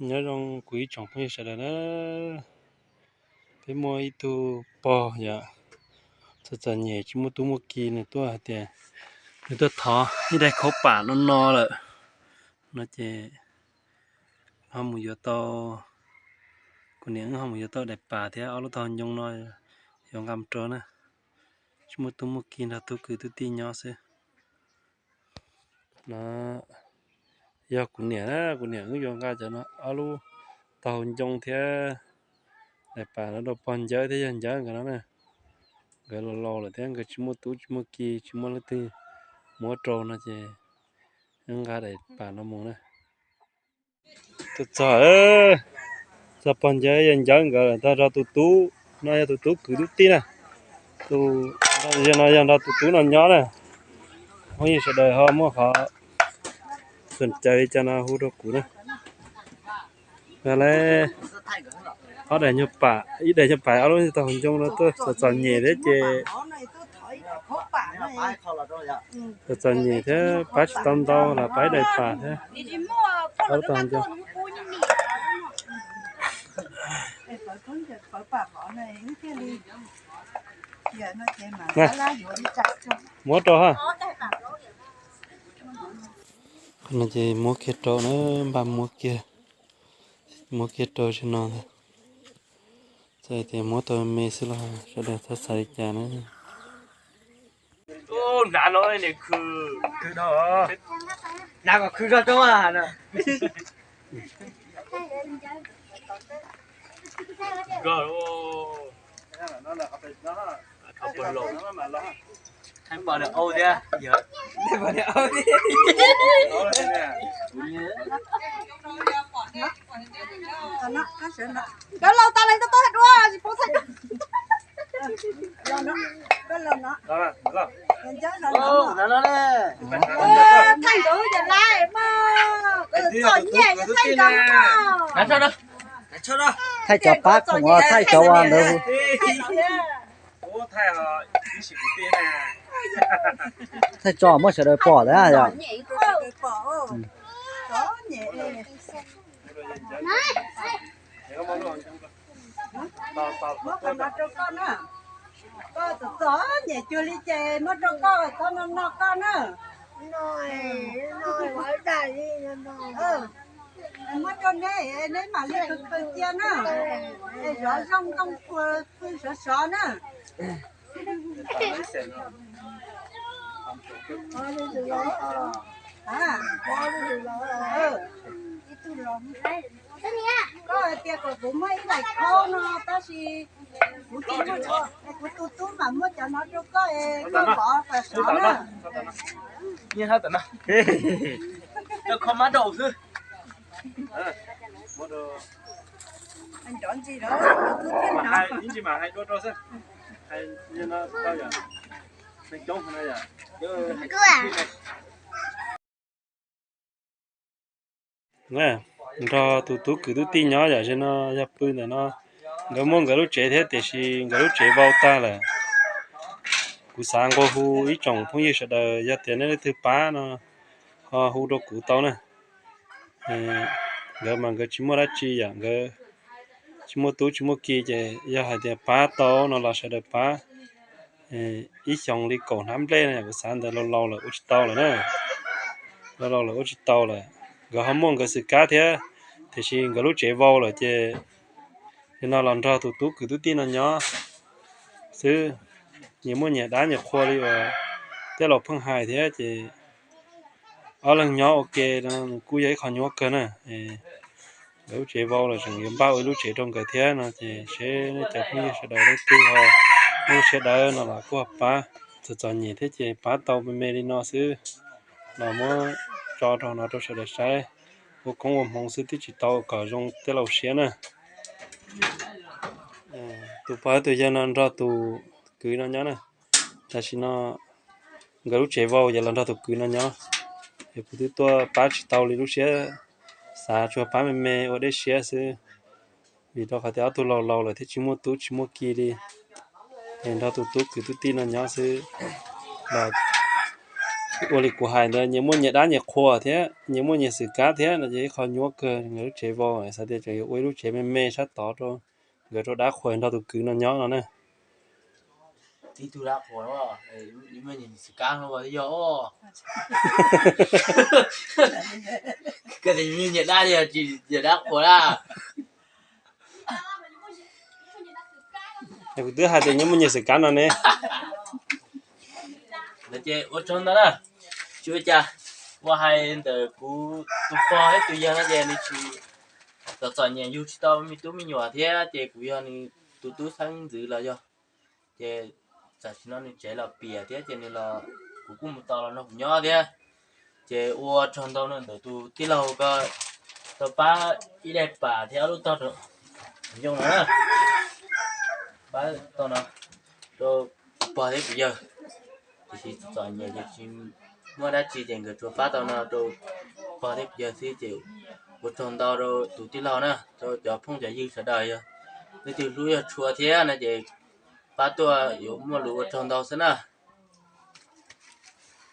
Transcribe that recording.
Nyob zoo kuv ib tsoom phooj ywg sawv daws na, peb muaj ib tug pog yom, txom txom nyem tsis muaj tub muaj ki, nws tuaj hais tias nws tuaj thov ib daim khaub pam no no lawm no ces ho mus yuav tau, kuv niam wb ho mus yuav tau daim pam thiab ob lub taub hau ncoo no yuav nqa mus rau na. Tsis muaj tub muaj ki, nrog tub kwv tub tij nyob xwb. No yog kuv niam na, kuv niam wb yuav nqa cov no ob lub taub hau ncoo thiab daim pam no rau pog Ncawb thiab yawg Ncawb nkawd no na. Nkawd laus laus lawm thiab nkawd tsis muaj tub tsis muaj ki, tsis muaj leej twg muab rau no ces wb nqa daim pam no mus na. Tuaj txog, txog pog Ncawb yawg Ncawb nkawd lawm, tag nrho tus tub no yog tus tub kwv tub tij na. Tus no yog nrog tus tub no nyob na. Phooj ywg sawv daws ho muaj qhov xom caw li cas no hu rau kuv na. Yog li ob daim nyuag pam, ib daim nyuag pam ob lub taub hau ncoo no tuaj txom txom nyem thiab ces txom txom nyem thiab pab tsis tau ntau los pab ib daim pam thiab ob lub taub hau ncoo. Muab rau ha. No ces muab kiag rau na, npaj muab kiag, muab kiag rau tsis no ntag. Txawm tias muab tau me xwb los sawv daws txhob xav li cas na. Hnav no, hnav kom khwv zog rau. Thaij pom niam au thiab. Koj laus tas lawm, koj tuaj dua tsis pub thaij. Thaij nkawd ces lawm mas, txom nyem thaij nkawd. Thaij cov pab khoom, thaij cov uas ntawd. Thaij tso muab sawv daws pom thiab yom. Muab qhov no rau koj na. Koj txom txom nyem cuag li ces muab rau koj, txhob no no koj na. Muab rau neb, neb mam li khwv khwv cia na. Es zov zoo nkauj puag pw sov sov na. Koj hais tias kom kuv muaj ib daim khaub no tab sis kuv tsis muaj, kuv tus tub mam muaj cov no rau koj es koj pov kom sov na. Khaub mab rau xwb. Ntxim mas hais dua rau xwb. Hais no tau yom. Coob no yom. Nrog tus tub kwv tub tij nyob yom, ze no yog pw ntawm no. Nkawd muaj nkawd lub tsev thiab tiam sis nkawd lub tsev vau tag lawm. Kuv xav nqua hu ib tsoom phooj ywg sawv daws, yog tias nej leej twg pab no ho hu rau kuv tau na. Nkawd mas nkawd tsis muaj dab tsi yom, nkawd tsis muaj tub tsis muaj ki ces yog hais tias pab tau no los sawv daws pab. Ib xyoos li kaum hnab nplej no kuv xav ntawd laus laus lawm ua tsis tau lawm na. Laus laus lawm ua tsis tau lawm. Nkawd ho muaj nkawd xwm kab thiab, tiam sis nkawd lub tsev vau lawm ces no los nrog tus tub kwv tub tij no nyob xwb. Nyias muaj nyias dab nyias qhua li uas tej laus pheej hais thiab ces ob leeg nyob ua ke no kuj yog ib qho nyuaj kawg na. Nkawd lub tsev vau los tseem yuav npaj ua ib lub tsev rau nkawd thiab no ces seb nej cov phooj ywg sawv daws leej twg ho muaj siab dawb no los kuj ho pab. Txom txom nyem thiab ces pab tau me me li no xwb los muab tso rau no rau sawv daws saib ua koob ua hmoov xwb, twb tsis tau kom zoo tej laus siab na. Tus pog tus yawg no nrog tus kwv no nyob na. Tam sim no nkawd lub tsev vau ces los nrog tus kwv no nyob. Es kuv twb tuaj pab tsis tau li lub siab xav, tsuas pab me me ua dej siab xwb. Vim rau qhov tias ob tug laus laus lawm thiab tsis muaj tub tsis muaj ki li, es nrog tus tub kwv tub tij no nyob xwb los Ua li kuv hais ntawd, nyias muaj nyias dab nyias qhua thiab nyias muaj nyias xwm kab thiab no ces ib qho nyuaj kawg. Nkawd lub tsev vau xav tias tseem yuav ua ib lub tsev me me sab tod rau nkawd rau dab qhuas nrog tus kwv no nyob no na. Ib tug dab qhuas, xwm kab no yog, koj tias nyias dab tsis yog dab qhuas na. Kuv twb hais tias nyias muaj nyias xwm kab no ne. Ces ua tsaug ntau na, tsis ua cas, ua hais ntawm kuv tus pog thiab tus yawg no ces nws tsis, txom txom nyem yug tsis tau me tub me nyuam thiab ces kuv yog nws tus tub xeeb ntxwv los yog, ces tam sim no nws tsev los piam thiab ces nws los, kuv kuj mus tos los nrog kuv nyob thiab. Ces ua tsaug ntau ntawm tus tij laug ko tau pab ib daim pam thiab ob lub tog rau yooj no, pab tau no rau kuv pog thiab kuv yawg. Tiam sis txom nyem ces tsis muaj dab tsi ces nkawd tsuas pab tau no rau pog thiab kuv yawg xwb ces ua tsaug ntau rau tus tij laug na, rau cov phooj cov ywg sawv daws yog leej twg hlub yog tshua thiab no ces pab tuaj yuav muaj lus ua tsaug ntau xwb na.